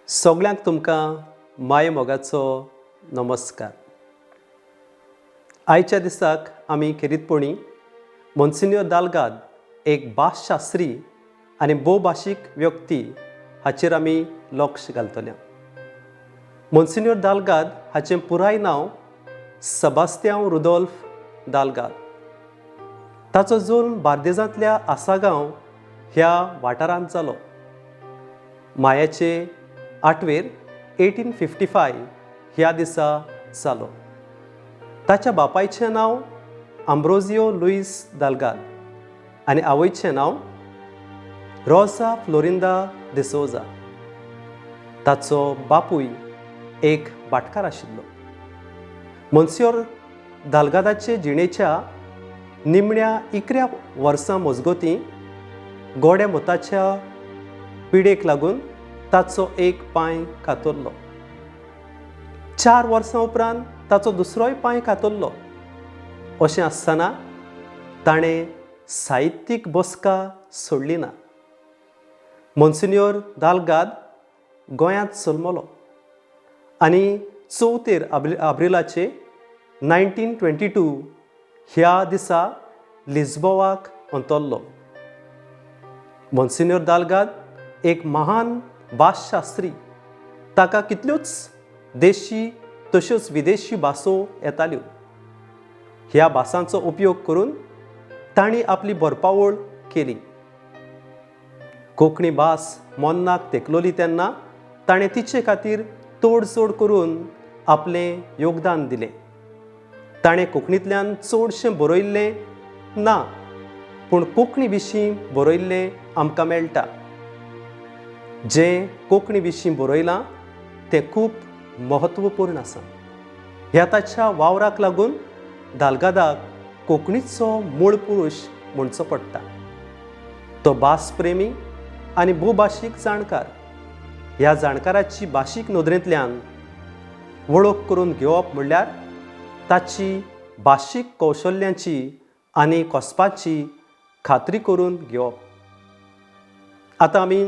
सगल्यांक तुमकां माय मोगाचो नमस्कार. आयच्या दिसाक आमी खेरीतपणी मोन्सिन्योर दालगाद एक भासशास्त्री आनी भोवभाशीक व्यक्ती हाचेर आमी लक्ष घालतले. मोन्सिन्योर दालगाद हाचें पुराय नांव सबास्त्यांव रुदोल्फ दालगाद. ताचो जल्म बार्देजांतल्या आसागांव ह्या वाठारांत जालो. मायाचे आठवेर 1855 ह्या दिसा जालो. ताच्या बापायचें नांव आंब्रोजियो लुईस दालगाद आनी आवयचें नांव रोजा फ्लोरिंदा डिसोजा. ताचो बापूय एक भाटकार आशिल्लो. मोन्सियोर दालगादाचे जिणेच्या निमण्या 11 वर्सां मजगतीं गोड्या मुताच्या पिडेक लागून ताचो एक पांय कातरलो. 4 वर्सां उपरांत ताचो दुसरोय पांय कातरलो. अशें आसतना ताणें साहित्यीक बसका सोडली ना. मोन्सिन्योर दालगाद गोंयांत जल्मलो आनी 4 आब्रिलाचे 1922 ह्या दिसा लिस्बोवाक अंतरलो. मोन्सिन्योर दालगाद एक महान भासशास्त्री. ताका कितल्योच देशी तश्योच विदेशी भासो येताल्यो. ह्या भासांचो उपयोग करून तांणी आपली बरपावळ केली. कोंकणी भास मोन्नाक तेकलोली तेन्ना ताणें तिचे खातीर तोडजोड करून आपलें योगदान दिलें. ताणें कोंकणींतल्यान चडशें बरयल्लें ना, पूण कोंकणी विशीं बरयल्लें आमकां मेळटा. जें कोंकणी विशीं बरयलां तें खूब म्हत्वपूर्ण आसा. ह्या ताच्या वावराक लागून दालगादाक कोंकणीचो मूळ पुरूश म्हणचो पडटा. तो भासप्रेमी आनी भोवभाशीक जाणकार. ह्या जाणकाराची भाशीक नदरेंतल्यान वळख करून घेवप म्हणल्यार ताची भाशीक कौशल्याची आनी कसपाची खात्री करून घेवप. आतां आमी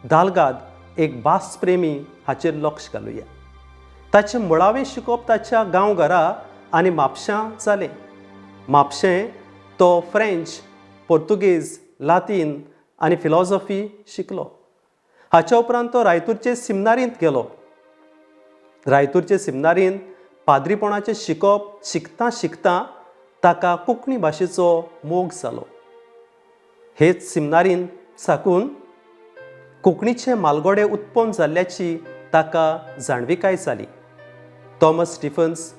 दालगाद एक भासप्रेमी हाचेर लक्ष घालुया. ताचें मुळावें शिकप ताच्या गांवघरा आनी म्हापशां जालें. म्हापशें तो फ्रेंच, पोर्तुगेज, लातीन आनी फिलॉजॉफी शिकलो. हाच्या उपरांत तो रायतूरचे सिमनारींत गेलो. रायतूरचे सिमनारींत पाद्रीपणाचें शिकप शिकता शिकता ताका कोंकणी भाशेचो मोग जालो. हेच सिमनारींत साकून कोंकणीचे मालगोडे उत्पन्न जाल्ल्याची ताका जाणविकाय जाली. Thomas Stephens,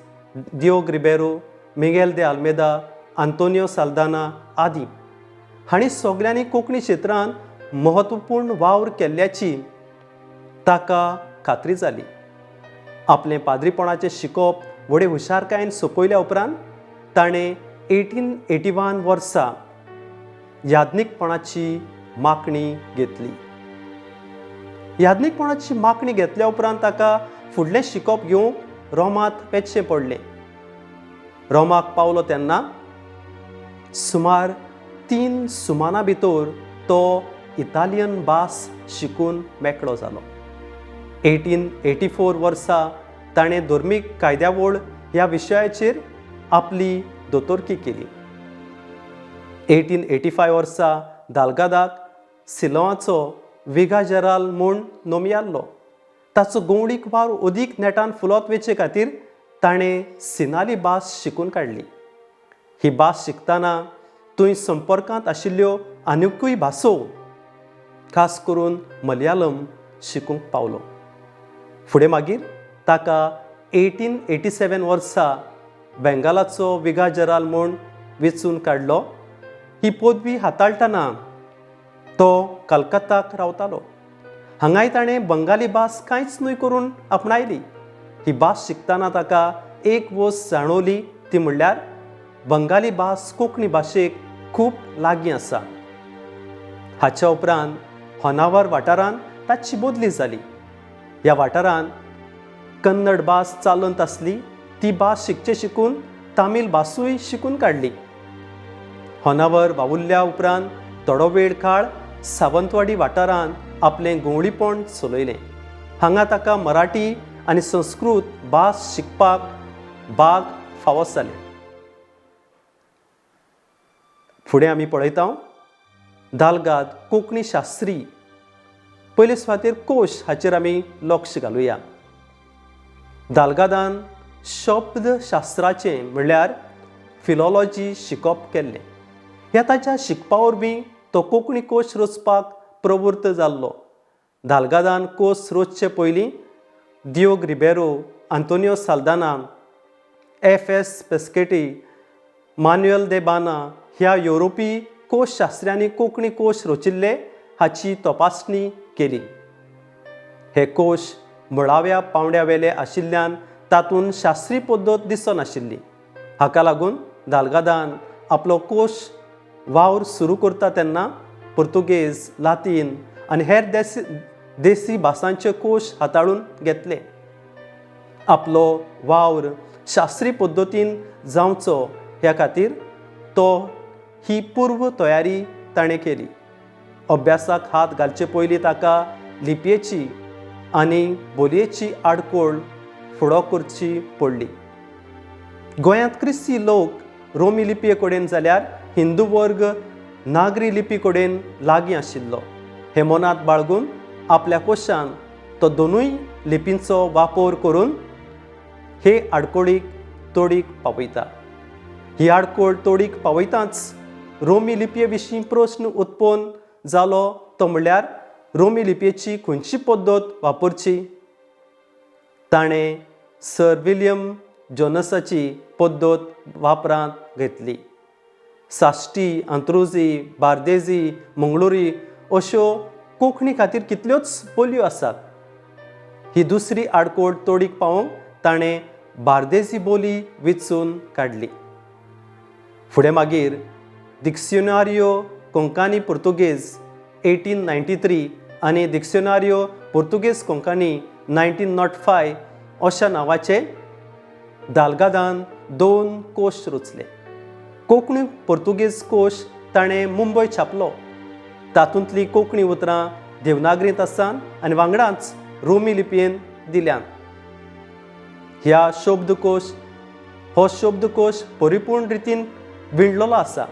Diogo Ribeiro, Miguel दे आल्मेदा, आंतोनियो साल्दाना आदी हांणी सगल्यांनी कोंकणी क्षेत्रांत म्हत्वपूर्ण वावर केल्ल्याची ताका खात्री जाली. आपलें पाद्रीपणाचें शिकप व्हडे हुशारकायेन सोंपयल्या उपरांत ताणें 1881 वर्सा याज्ञीकपणाची मागणी घेतली. याज्ञीकपणाची मागणी घेतल्या उपरांत ताका फुडलें शिकप घेवंक रोमांत वचचें पडलें. रोमाक पावलो तेन्ना सुमार 3 सुमाना भितर तो इटालियन भास शिकून मेकळो जालो. 1884 वर्सा ताणें धर्मीक कायद्यावळ ह्या विशयाचेर आपली दोतोरकी केली. 1885 वर्सा दालगादाक सिलोआचो विगा जेराल म्हूण नोमियाल्लो. ताचो गोवणीक वावर अदीक नेटान फुलत वचचे खातीर ताणें सिनाली भास शिकून काडली. ही भास शिकतना थंय संपर्कांत आशिल्ल्यो आनिकूय भासो, खास करून मलयालम शिकूंक पावलो. फुडें मागीर ताका 1887 वर्सा बेंगालाचो विगा जेराल म्हूण वेंचून काडलो. ही पदवी हाताळटना तो कलकत्ताक रावतालो. हांगाय ताणें बंगाली भास कांयच न्हय करून आपणायली. ही भास शिकतना ताका एक वस्त जाणवली, ती म्हणल्यार बंगाली भास कोंकणी भाशेक खूब लागीं आसा. हाच्या उपरांत होनावर वाठारांत ताची बदली जाली. ह्या वाठारांत कन्नड भास चालंत आसली. ती भास शिकचे शिकून तामील भासूय शिकून काडली. होनावर वावुरल्या उपरांत थोडो वेळ काळ सावंतवाडी वाठारांत आपलें गवळीपण चलयलें. हांगा ताका मराठी आनी संस्कृत भास शिकपाक भाग फावो जालें. फुडें आमी पळयता दाल्गाद कोंकणी शास्त्री. पयले सुवातेर कोश हाचेर आमी लक्ष घालुया. दाल्गादान शब्दशास्त्राचें म्हणल्यार फिलोलॉजी शिकप केल्लें. ह्या ताच्या शिकपा वरवीं तो कोंकणी कोश रचपाक प्रवृत्त जाल्लो. दाल्गादान कोश रचचे पयलीं Diogo Ribeiro, Antonio Saldanha, F S Pesqueti, Manuel de Bana ह्या येवरोपी कोशशास्त्र्यांनी कोंकणी कोश रचिल्ले हाची तपासणी केली. हे कोश मुळाव्या पावंड्या वेले आशिल्ल्यान तातूंत शास्त्रीय पद्दत दिसनाशिल्ली. हाका लागून दाल्गादान आपलो कोश वावर सुरू करता तेन्ना पुर्तुगेज, लातीन आनी हेर देसी देसी भासांचे कोश हाताळून घेतले. आपलो वावर शास्त्रीय पद्दतीन जावचो ह्या खातीर तो ही पूर्व तयारी ताणें केली. अभ्यासाक हात घालचे पयलीं ताका लिपयेची आनी बोलयेची आडखळ फुडो करची पडली. गोंयांत क्रिस्ती लोक रोमी लिपये कडेन जाल्यार हिंदू वर्ग नागरी लिपी कडेन लागीं आशिल्लो. हें मनांत बाळगून आपल्या कोशान तो दोनूय लिपींचो वापर करून हे आडखळीक तोडीक पावयता. ही आडखळ तोडीक पावयताच रोमी लिपये विशीं प्रस्न उत्पन्न जालो, तो म्हणल्यार रोमी लिपयेची खंयची पद्दत वापरची. ताणें सर विल्यम जोनसाची पद्दत वापरांत घेतली. साश्टी, अंत्रुजी, बार्देजी, मंगळुरी अश्यो कोंकणी खातीर कितल्योच बोलयो आसात. ही दुसरी आडखळ तोडीक पावोवंक ताणें बार्देजी बोली विचून काडली. फुडें मागीर Diccionario Konkani Portuguese 1893 आनी Diccionario Portuguese Konkani 1905 अशा नांवाचे दाल्गादान दोन कोश रचले. कोंकणी पुर्तुगेज कोश ताणें मुंबय छापलो. तातूंतलीं कोंकणी उतरां देवनागरींत आसात आनी वांगडाच रोमी लिपयेन दिल्यांत. ह्या शब्दकोश हो शब्दकोश परिपूर्ण रितीन विणलेलो आसा.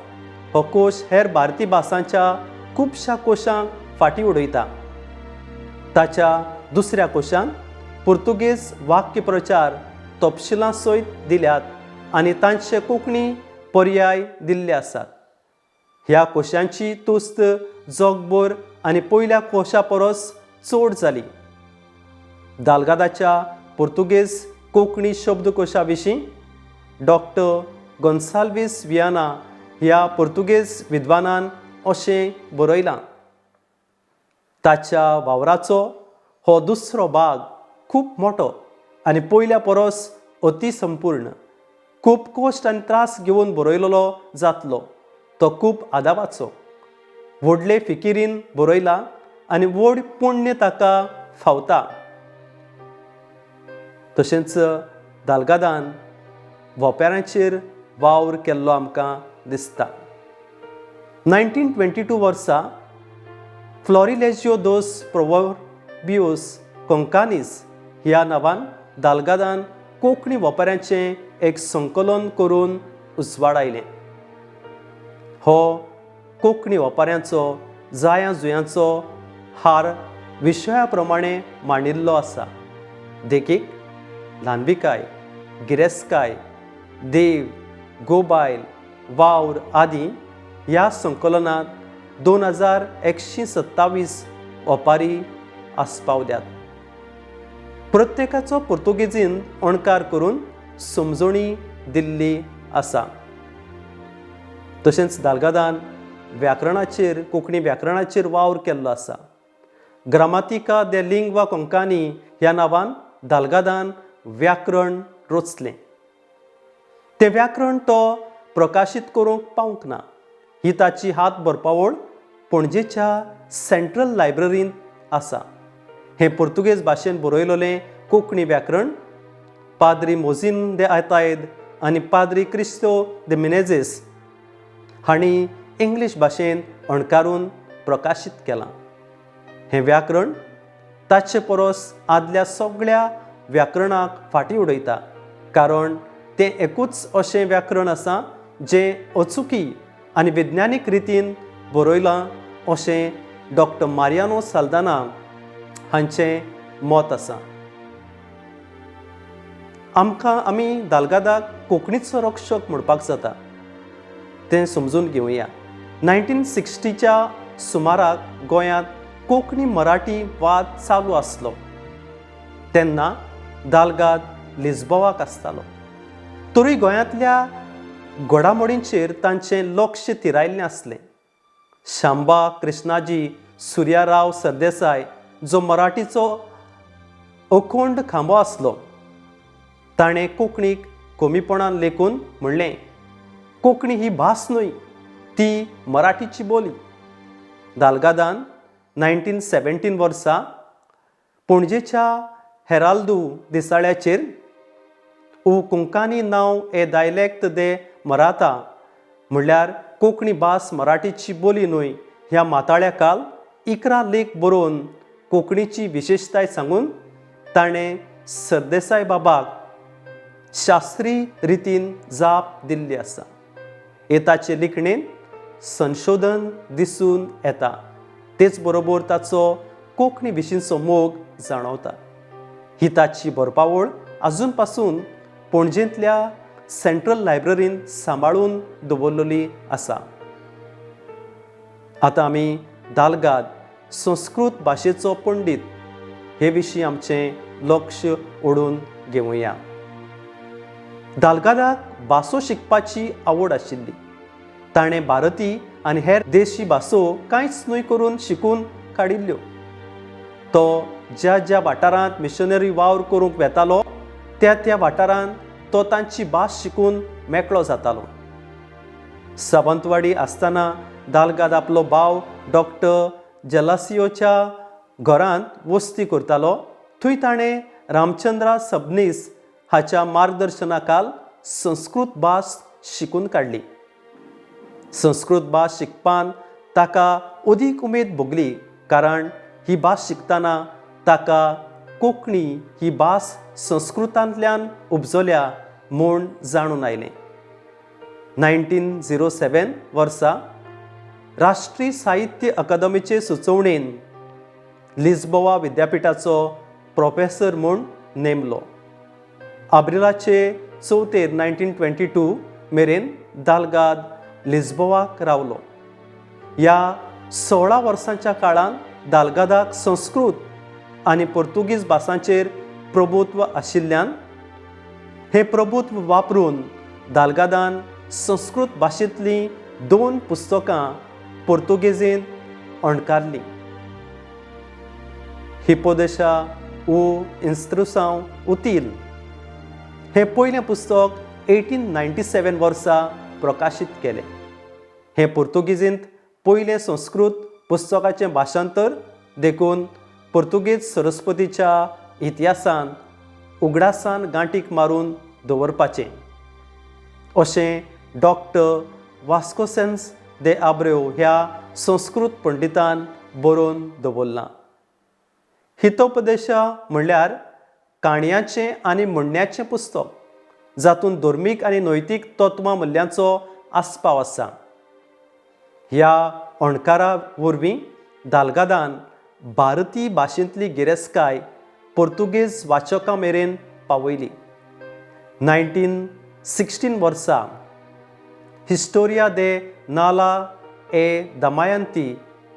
हो कोश हेर भारतीय भासांच्या खुबश्या कोशांक फाटीं उडयता. ताच्या दुसऱ्या कोशान पुर्तुगेज वाक्यप्रचार तपशिलां सयत दिल्यात आनी तांचे कोंकणी पर्याय दिल्ले आसात. ह्या कोशांची तुस्त जगभर आनी पयल्या कोशा परस चड जाली. दाल्गादाच्या पुर्तुगेज कोंकणी शब्दकोशा विशीं डॉक्टर गोन्साल्वीस वियाना ह्या पुर्तुगेज विद्वानान अशें बरयलां, ताच्या वावराचो हो दुसरो भाग खूब मोटो आनी पयल्या परस अतिसंपूर्ण, खूब कश्ट आनी त्रास घेवन बरयलेलो जातलो. तो खूब आदाबाचो, व्हडले फिकिरीन बरयला आनी व्हड पुण्य ताका फावता. तशेंच दाल्गादान वोपेरांचेर वावर केल्लो आमकां दिसता. 1922 वर्सा फ्लॉरिलेजियो दोस प्रोवर्बियोस कोंकानीस ह्या नांवान दाल्गादान कोंकणी वोपाऱ्यांचें एक संकलन करून उजवाडायलें. हो कोंकणी वोपाऱ्यांचो जायां जुयांचो हार विशया प्रमाणे मांडिल्लो आसा. देखीक, ल्हानविकाय, गिरेस्तकाय, देव, गोबायल, वावर आदी. ह्या संकलनांत 2127 ओपारी आस्पावल्यात. प्रत्येकाचो पुर्तुगेजीन अणकार करून समजणी दिल्ली आसा. तशेंच दाल्गादान व्याकरणाचेर, कोंकणी व्याकरणाचेर वावर केल्लो आसा. ग्रामातिका दे लिंग्वा कोंकानी ह्या नांवान दाल्गादान व्याकरण रचलें. तें व्याकरण तो प्रकाशीत करूंक पावंक ना. ही ताची हात बरपावळ पणजेच्या सेंट्रल लायब्ररींत आसा. हें पुर्तुगेज भाशेन बरयलेलें कोंकणी व्याकरण पाद्री मोझीन दे आतायद आनी पाद्री क्रिस्तो दे मिनेझीस हांणी इंग्लीश भाशेन अणकारून प्रकाशीत केलां. हें व्याकरण ताचे परस आदल्या सगळ्या व्याकरणाक फाटीं उडयता, कारण तें एकूच अशें व्याकरण आसा जें अचुकी आनी विज्ञानीक रितीन बरयलां अशें डॉक्टर मारियानो साल्दाना हांचें मत आसा. आमकां आमी दाल्गादाक कोंकणीचो रक्षक म्हणपाक जाता तें समजून घेवया. 1960च्या सुमाराक गोंयांत कोंकणी मराठी वाद चालू आसलो तेन्ना दाल्गाद लिस्बोवाक आसतालो. तरूय गोंयांतल्या घडामोडींचेर तांचें लक्ष थिरायल्लें आसलें. शांबा कृष्णाजी सुर्याराव सरदेसाय जो मराठीचो अखंड खांबो आसलो ताणें कोंकणीक कमीपणान लेखून म्हणलें, कोंकणी ही भास न्हय, ती मराठीची बोली. दाल्गादान 1917 वर्सा पणजेच्या हेराल्दू दिसाळ्याचेर उ कोंकानी नांव ए दायलॅक्ट दे मराठा म्हणल्यार कोंकणी भास मराठीची बोली न्हय ह्या माताळ्या काल 11 लेख बरोवन कोंकणीची विशेशताय सांगून ताणें सरदेसाय बाबाक शास्त्रीय रितीन जाप दिल्ली आसा. हे ताचे लिखणेन संशोधन दिसून येता, तेच बरोबर ताचो कोंकणी विशींचो मोग जाणवता. ही ताची बरपावळ आजून पासून पणजेंतल्या सेंट्रल लायब्ररीन सांबाळून दवरलेली आसा. आतां आमी दाल्गाद संस्कृत भाशेचो पंडीत हे विशीं आमचें लक्ष ओडून घेवया. दाल्गादाक भासो शिकपाची आवड आशिल्ली. ताणें भारती आनी हेर देशी भासो कांयच न्हय करून शिकून काडिल्ल्यो. तो ज्या ज्या वाठारांत मिशनरी वावर करूंक वेतालो त्या त्या वाठारांत तो तांची भास शिकून मेकळो जातालो. सावंतवाडी आसतना दाल्गाद आपलो भाव डॉक्टर जलासियोच्या घरांत वस्ती करतालो. थंय ताणें रामचंद्रा सबनीस हाच्या मार्गदर्शनाखाल संस्कृत भास शिकून काडली. संस्कृत भास शिकपान ताका अदीक उमेद भोगली, कारण ही भास शिकतना ताका कोंकणी ही भास संस्कृतांतल्यान उपजल्या म्हूण जाणून आयलें. 1907 वर्सा राष्ट्रीय साहित्य अकादमीचे सुचोवणेन लिस्बोवा विद्यापिठाचो प्रोफेसर म्हूण नेमलो. आब्रिलाचे 4 1922 मेरेन दाल्गाद लिस्बोवाक रावलो. ह्या 16 वर्सांच्या काळांत दाल्गादाक संस्कृत आनी पोर्तुगीज भासांचेर प्रभुत्व आशिल्ल्यान हें प्रभुत्व वापरून दाल्गादान संस्कृत भाशेंतलीं 2 पुस्तकां पोर्तुगेजींत अणकारलीं. हिपोदेशा उ इन्स्त्रुसांव उतील हें पयलें पुस्तक 1897 वर्सा प्रकाशीत केलें. हें पोर्तुगीजींत पयलें संस्कृत पुस्तकाचें भाशांतर देखून पोर्तुगीज सरस्पतीच्या इतिहासान उगडासान गांठीक मारून दवरपाचें अशें डॉक्टर वास्कोसेन्स दे आब्रेव ह्या संस्कृत पंडितान बरोवन दवरलां. हितोपदेशा म्हणल्यार काणयांचें आनी म्हणण्याचें पुस्तक जातूंत धर्मीक आनी नैतीक तत्वां मुल्यांचो आस्पाव आसा. ह्या अणकारा वरवीं दाल्गादान भारतीय भाशेंतली गिरेस्तकाय पोर्तुगेज वाचकां मेरेन पावयली. 1916 वर्सा हिस्टोरिया दे नाला ए दमायंती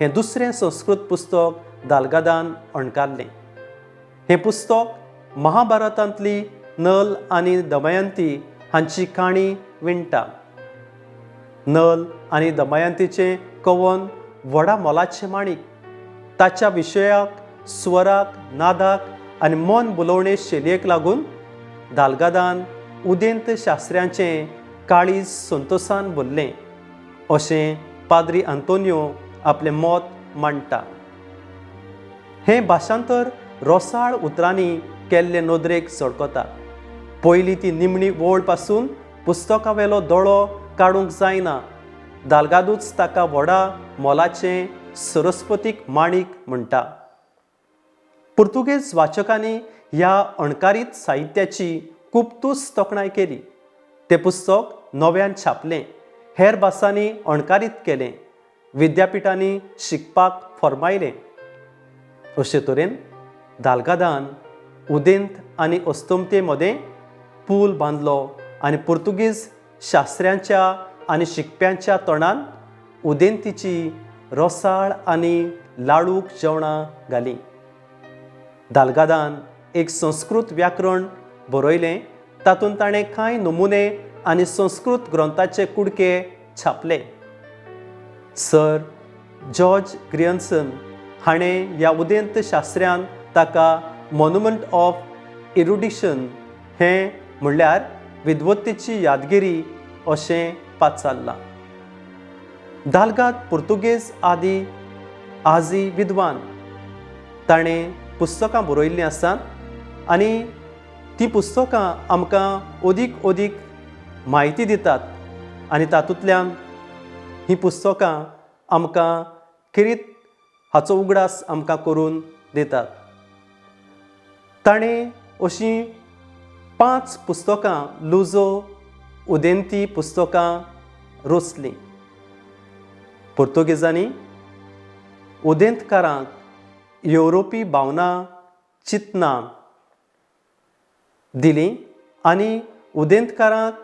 हें दुसरें संस्कृत पुस्तक दाल्गादान अणकारलें. हें पुस्तक महाभारतांतली नल आनी दमयंती हांची काणी विणटा. नल आनी दमयंतीचें कवन व्हडा मोलाचें माणीक. ताच्या विशयाक, स्वराक, नादाक आनी मन बुलोवणे शैलयेक लागून दाल्गादान उदेंत शास्त्र्यांचें काळीज संतोसान भरलें अशें पाद्री आंतोनियो आपलें मत मांडटा. हें भाशांतर रोसाळ उतरांनी केल्ले नदरेक झळकता. पयली ती निमणी वळ पासून पुस्तकावेलो दोळो काडूंक जायना. दाल्गादूच ताका व्हडा मोलाचें सरस्पतीक माणीक म्हणटा. पुर्तुगेज वाचकांनी ह्या अणकारीत साहित्याची खूब तुस्त तोखणाय केली. तें पुस्तक नव्यान छापलें, हेर भासांनी अणकारीत केलें, विद्यापिठांनी शिकपाक फर्मायलें. अशे तरेन दाल्गादान उदेंत आनी अस्तमते मदें पूल बांदलो आनी पुर्तुगेज शास्त्र्यांच्या आनी शिकप्यांच्या तोंडान उदेंतीची रोसाळ आनी लाडूक जेवणां घालीं. दाल्गादान एक संस्कृत व्याकरण बरयलें. तातूंत ताणें कांय नमुने आनी संस्कृत ग्रंथाचे कुडके छापले. सर जॉर्ज ग्रियर्सन हाणें ह्या उदेंत शास्त्र्यान ताका मोनुमंट ऑफ इरुडिशन हें म्हणल्यार विद्वत्तेची यादगिरी अशें पाचारलां. दाल्गाद पुर्तुगेज आदी आजी विद्वान. ताणें पुस्तकां बरयल्लीं आसात आनी तीं पुस्तकां आमकां अदीक अदीक म्हायती दितात आनी तातूंतल्यान हीं पुस्तकां आमकां खेरीत हाचो उगडास आमकां करून दितात. ताणें अशीं पांच पुस्तकां लुजो उदेंती पुस्तकां रचलीं. पुर्तुगेजांनी उदेंतकारांक येवरोपी भावना चिंतनां दिलीं आनी उदेंतकारांक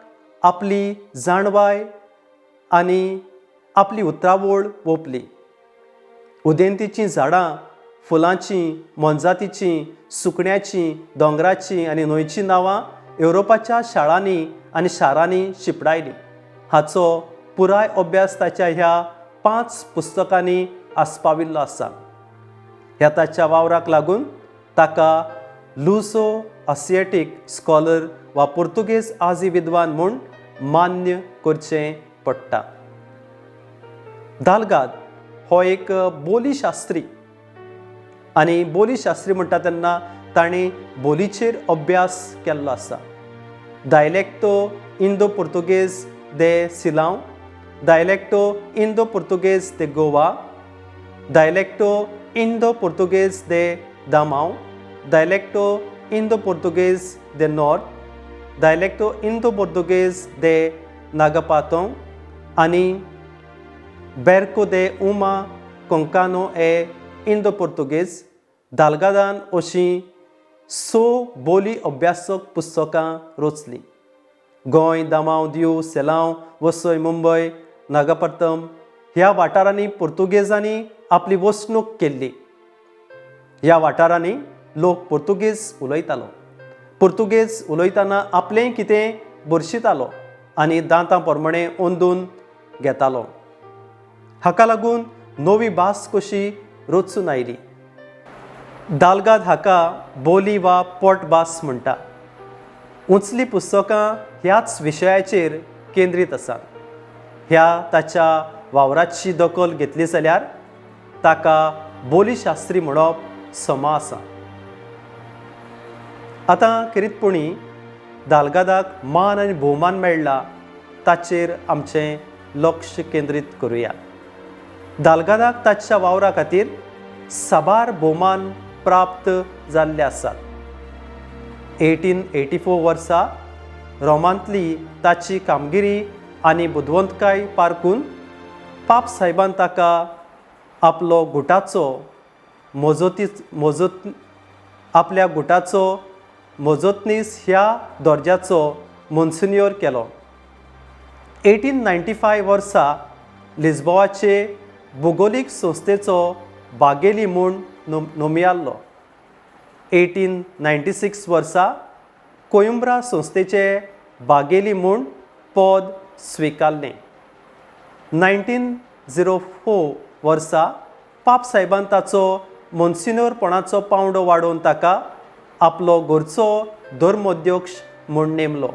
आपली जाणवाय आनी आपली उतरावळ ओंपली. उदेंतीचीं झाडां, फुलांचीं, मोनजातीचीं, सुकण्याचीं, दोंगराचीं आनी न्हंयचीं नांवां येवरोपाच्या शाळांनी आनी शारांनी शिंपडायलीं. हाचो पुराय अभ्यास ताच्या ह्या पांच पुस्तकांनी आस्पाविल्लो आसा. ह्या ताच्या वावराक लागून ताका लुसो आसियाटीक स्कॉलर वा पुर्तुगेज आजी विद्वान म्हूण मान्य करचें पडटा. दाल्गाद हो एक बोलीशास्त्री आनी बोलीशास्त्री म्हणटा तेन्ना ताणें बोलीचेर अभ्यास केल्लो आसा. दायलेक्टो इंदो पुर्तुगेज दे सिलांव, दायलेक्टो इंदो पुर्तुगेज दे गोवा, दायलेक्टो इंदो पुर्तुगेज दे दामांव, दायलेक्टो इंदो पुर्तुगेज दे नॉर्थ, दायलेक्टो इंदो पुर्तुगेज दे नागापातों आनी बेर्को दे उमा कोंकानो ए इंदो पुर्तुगेज. दाल्गादान अशीं स बोली अभ्यासक पुस्तकां रचलीं. गोंय, दामांव, दीव, सेलांव, वसय, मुंबय, नागापट्टम ह्या वाठारांनी पुर्तुगेजांनी आपली वसणूक केल्ली. ह्या वाठारांनी लोक पुर्तुगेज उलयतालो. पुर्तुगेज उलयतना आपलें कितें बुरशितालो आनी दांतां प्रमाणें अंदून घेतालो. हाका लागून नवी भास कशी रचून आयली. दाल्गाद हाका बोली वा पोटभास म्हणटा. उंचली पुस्तकां ह्याच विशयाचेर केंद्रीत आसात. ह्या ताच्या वावराची दखल घेतली जाल्यार ताका बोलीशास्त्री म्हणप समा आसा. आतां खेरीतपणी दाल्गादाक मान आनी भोवमान मेळ्ळा ताचेर आमचें लक्ष केंद्रीत करुया. दाल्गादाक ताच्या वावरा खातीर साबार भोवमान प्राप्त जाल्ले आसात. 1884 वर्सा रोमांतली ताची कामगिरी आनी बुदवंतकाय पारखून पाप साहेबान ताका आपलो गुटाचो मोजोती मोजोत आपल्या गुटाचो मोजोतनीस ह्या दर्जाचो मोन्सिन्योर केलो. 1895 वर्सा लिस्बोवाचे भुगोलीक संस्थेचो बागेली म्हूण नोमियाल्लो. 1896 वर्सा कोयुंब्रा संस्थेचे बागेली म्हूण पद स्विकारलें. 1904 वर्सा पाप साहेबान ताचो मोन्सिन्योरपणाचो पांवडो वाडोवन ताका आपलो घरचो धर्मोध्यक्ष म्हूण नेमलो.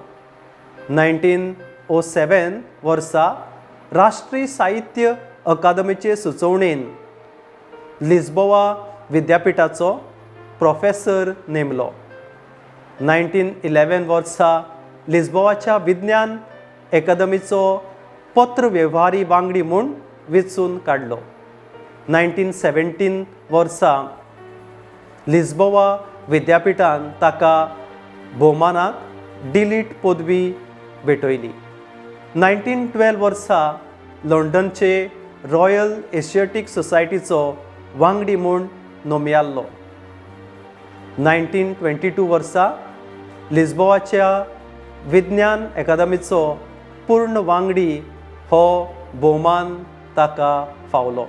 1907 वर्सा राष्ट्रीय साहित्य अकादमीचे सुचोवणेन लिस्बोवा विद्यापिठाचो प्रोफेसर नेमलो. 1911 वर्सा लिस्बोवाच्या विज्ञान अकादमीचो पत्र वेव्हारी वांगडी म्हूण वेंचून काडलो. 1917 वर्सा लिस्बोवा विद्यापिठान ताका भोवमानाक डिलीट पदवी भेटयली. 1912 वर्सा लंडनचे रॉयल एशियाटीक सोसायटीचो वांगडी म्हूण नोमियाल्लो. 1922 वर्सा लिस्बोवाच्या विज्ञान अकादमीचो पूर्ण वांगडी हो भोवमान ताका फावलो.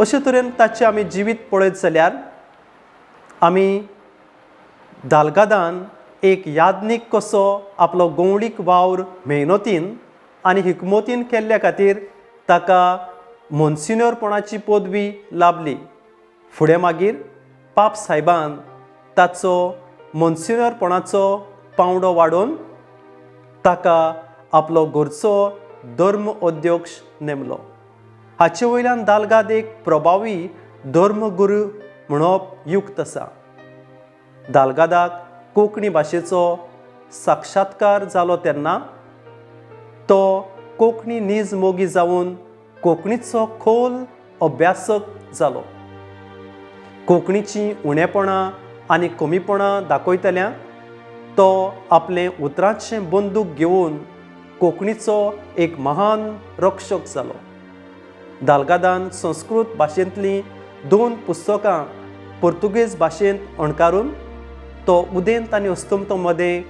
अशे तरेन ताचें आमी जिवीत पळयत जाल्यार आमी दाल्गादान एक याज्ञीक कसो आपलो गवळीक वावर मेहनतीन आनी हिकमतीन केल्ल्या खातीर ताका मोन्सिन्योरपणाची पदवी लाभली. फुडें मागीर पाप सायबान ताचो मोन्सिन्योरपणाचो पांवडो वाडोवन ताका आपलो घरचो धर्म अध्यक्ष नेमलो. हाचे वयल्यान दाल्गाद एक प्रभावी धर्मगुरू म्हणप युक्त आसा. दाल्गादाक कोंकणी भाशेचो साक्षात्कार जालो तेन्ना तो कोंकणी नीज मोगी जावन कोंकणीचो खोल अभ्यासक जालो. कोंकणीचीं उणेपणां आनी कमीपणां दाखयतल्यांक तो आपलें उतरांचें बंदूक घेवन कोंकणीचो एक महान रक्षक जालो. दाल्गादान संस्कृत भाशेंतलीं दोन पुस्तकां पुर्तुगेज भाशेंत अणकारून तो उदेंत आनी अस्तंत मदें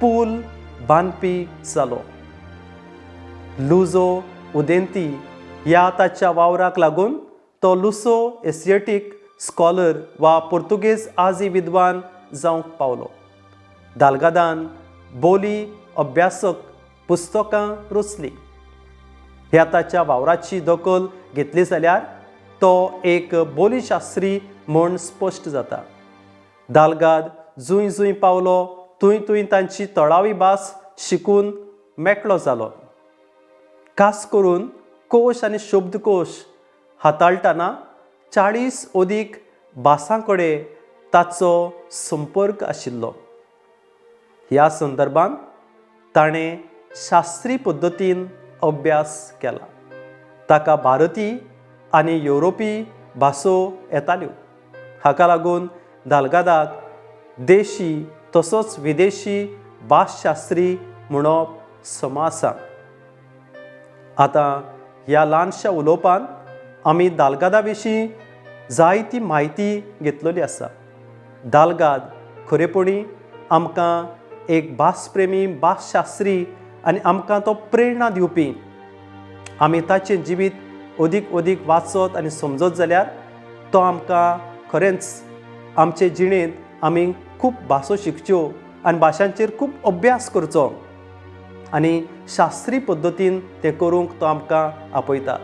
पूल बांदपी जालो. लुजो उदेंती ह्या ताच्या वावराक लागून तो लुसो एशिएटीक स्कॉलर वा पुर्तुगेज आजी विद्वान जावंक पावलो. दाल्गादान बोली अभ्यासक पुस्तकां रचलीं. ह्या ताच्या वावराची दखल घेतली जाल्यार तो एक बोलीशास्त्री म्हूण स्पश्ट जाता. दाल्गाद जूंय जूंय पावलो थंय थंय तांची तळावी भास शिकून मेकळो जालो. खास करून कोश आनी शब्दकोश हाताळटना 40 अदीक भासां कडेन ताचो संपर्क आशिल्लो. ह्या संदर्भात ताणें शास्त्रीय पद्दतीन अभ्यास केला. ताका भारतीय आनी युरोपी भासो येताल्यो. हाका लागून दाल्गादाक देशी तसोच विदेशी भासशास्त्री म्हणप समा आसा. आतां ह्या ल्हानशा उलोवपान आमी दाल्गादा विशीं जायती म्हायती घेतलेली आसा. दाल्गाद खरेपणी आमकां एक भासप्रेमी, भासशास्त्री आनी आमकां तो प्रेरणा दिवपी. आमी ताचें जिवीत अदीक अदीक वाचत आनी समजत जाल्यार तो आमकां खरेंच आमचे जिणेंत आमी खूब भासो शिकच्यो आनी भाशांचेर खूब अभ्यास करचो आनी शास्त्रीय पद्दतीन तें करूंक तो आमकां आपयता.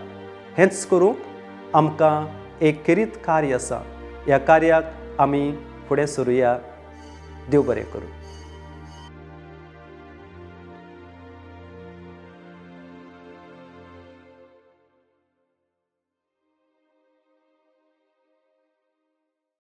हेंच करूंक आमकां एक खेरीत कार्य आसा. ह्या कार्याक आमी फुडें सरुया. देव बरें करूं.